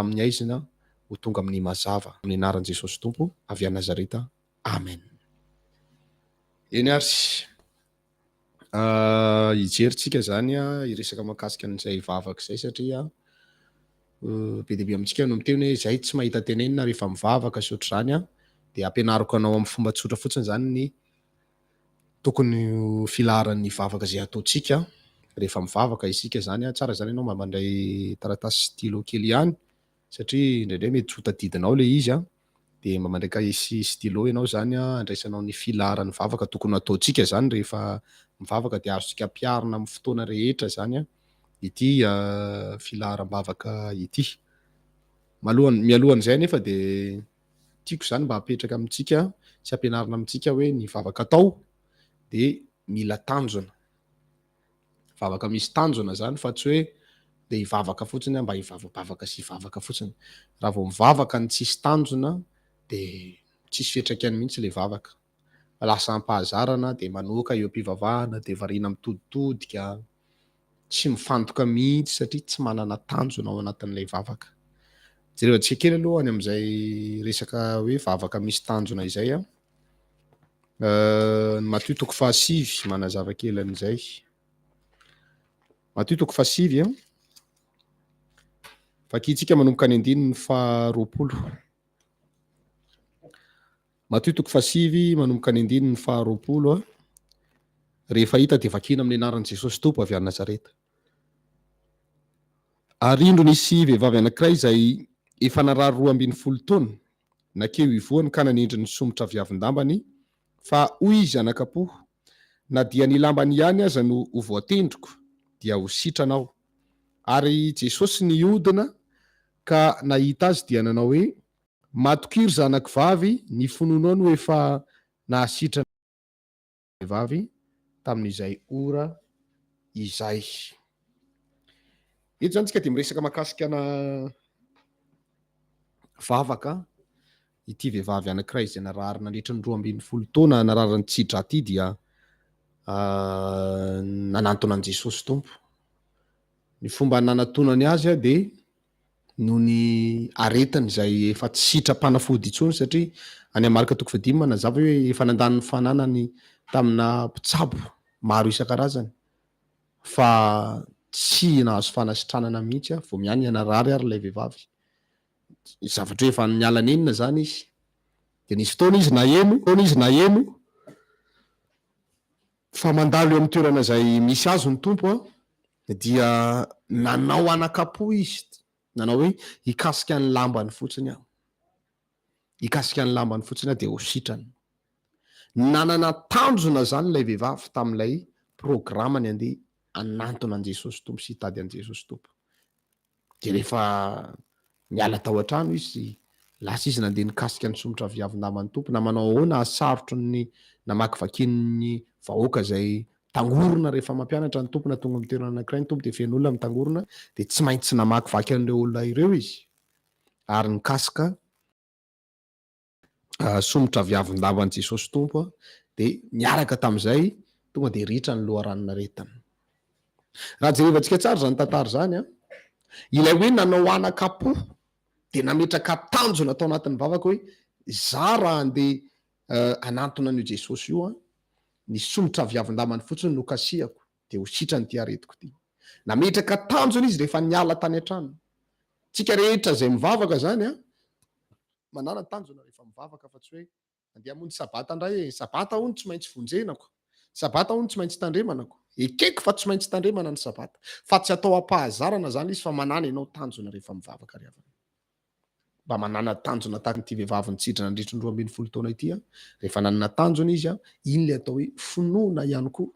amin'ny haizina ho tonga amin'ny mazava. Amin'ny anaran'i Jesosy Tompo avy any Nazareta. Amen. Eny ary, hijery tsika zany, hiresaka mahakasika an'izay vavaka izay satria be dia be amintsika no miteny hoe izay tsy mahita tenenina rehefa mivavaka sy ohatr'izany an, dia ampianariko anao amin'ny fomba tsotra fotsiny izany ny tokony ho filaharan'ny vavaka izay ataontsika rehefa mivavaka isika izany an. Tsara izany ianao mba mandray taratasy sy stylo kely ihany satria indraindray mety tsy ho tadidinao ilay izy an, dia mba mandray kahie sy stylo ianao izany an, handraisanao ny filaharan'ny vavaka tokony ho ataontsika izany rehefa mivavaka dia azontsika ampiharina amin'ny fotoana rehetra izany an ity filaharam-bavaka ity. Malohan'ny, mialohan'izay anefa dia tiako izany mba hapetraka amintsika sy hampianarina amintsika hoe ny vavaka atao dia mila tanjona. Vavaka misy tanjona zany fa tsy hoe de hivavaka fotsiny aho mba hivavabavaka sy hivavaka fotsiny. Raha vao mivavaka ny tsisy tanjona de tsisy fiantraikany mihitsy le vavaka. Fa lasa ampahazarana de manoaka eo am-pivavahana de variana mitoditodika, tsy mifantoka mihitsy satria tsy manana tanjona ao anatin'ilay vavaka. Jerevantsika kely aloha any amin'izay resaka hoe vavaka misy tanjona izay an. Ny Matio toko fahasivy manazava kely an'izay. Matio toko fahasivy an. Vakintsika manomboka ny andininy faharoapolo. Matio toko fahasivy manomboka ny andininy faharoapolo an. Rehefa hita dia vakina amin'ny anaran'i Jesosy Tompo avy any Nazareta. Ary indro nisy vehivavy anankiray izay efa narary 12 taona, Nankeo ivohony ka nanendry ny somotra viavin-dambany, fa hoy izy anakapo, Na dia ny lambany ihany aza no ho voatendriko, dia ho sitrana aho. Ary Jesosy nihodina ka nahita azy dia nanao hoe, Matokia ry zanako vavy, ny finoanao no efa nahasitrana vehivavy tamin'izay ora izay. Eto izany tsika dia miresaka mahakasika ana vavaka. Ity vehivavy anankiray izay narary nandritra ny 12 taona narary ny tsi-drà ity dia nanantona an'i Jesosy Tompo. Ny fomba nanatonany azy dia noho ny aretiny izay efa tsy sitram-panafody intsony satria any amin'ny Marka toko fahadimy manazava hoe efa nandany ny fananany tamina mpitsabo maro isan-karazany fa tsy nahazo fanasitranana mihitsy aho, vao miha narary ary ilay vehivavy. Zavatra hoe efa niala nenina izany izy. Dia nisy fotoana izy naheno, fotoana izy naheno fa mandalo eo amin'ny toerana izay misy azy ny Tompo an, dia nanao anakam-po izy, nanao hoe hikasika ny lambany fotsiny aho. Hikasika ny lambany fotsiny aho dia ho sitrana. Nanana tanjona izany ilay vehivavy tamin'ilay programany andeha hanantona an'i Jesosy Tompo sy hitady an'i Jesosy Tompo. Dia rehefa niala tao an-trano izy, lasa izy nandeha nikasika ny somotra viavy naman'ny Tompo. Na manao ahoana hasarotry ny namakivakian'ny vahoaka izay mitangorona rehefa mampianatra ny Tompo na tonga amin'ny toerana anankiray ny Tompo dia feno olona mitangorona, dia tsy maintsy namakivaky an'ireo olona ireo izy ary nikasika somotra viavin-damban'i Jesosy Tompo dia niaraka tamin'izay tonga dia ritra ny loharanon'aretina. Raha jerevantsika tsara izany tantara izany an, ilay hoe nanao anakam-po dia nametraka tanjona tao anatin'ny vavaka hoe za raha andeha hanantona an'io Jesosy io an, ny somotra viavin-dambany fotsiny no kasihako dia ho sitrany ity aretiko ity. Nametraka tanjona izy rehefa niala tany an-trano. Tsika rehetra izay mivavaka izany an, manana tanjona rehefa mivavaka fa tsy hoe andeha hamonjy sabata indray e, sabata hono tsy maintsy vonjenako, sabata hono tsy maintsy tandremanako. Ekeko fa tsy maintsy tandremana ny sabata, fa tsy atao am-pahazarana izany izy fa manana ianao tanjona rehefa mivavaka ry havana. Mba manana tanjona tahaka ity vehivavy nitsidra nandritry ny 12 taona ity an, rehefa nanana tanjona izy an, iny ilay atao hoe finoana ihany koa.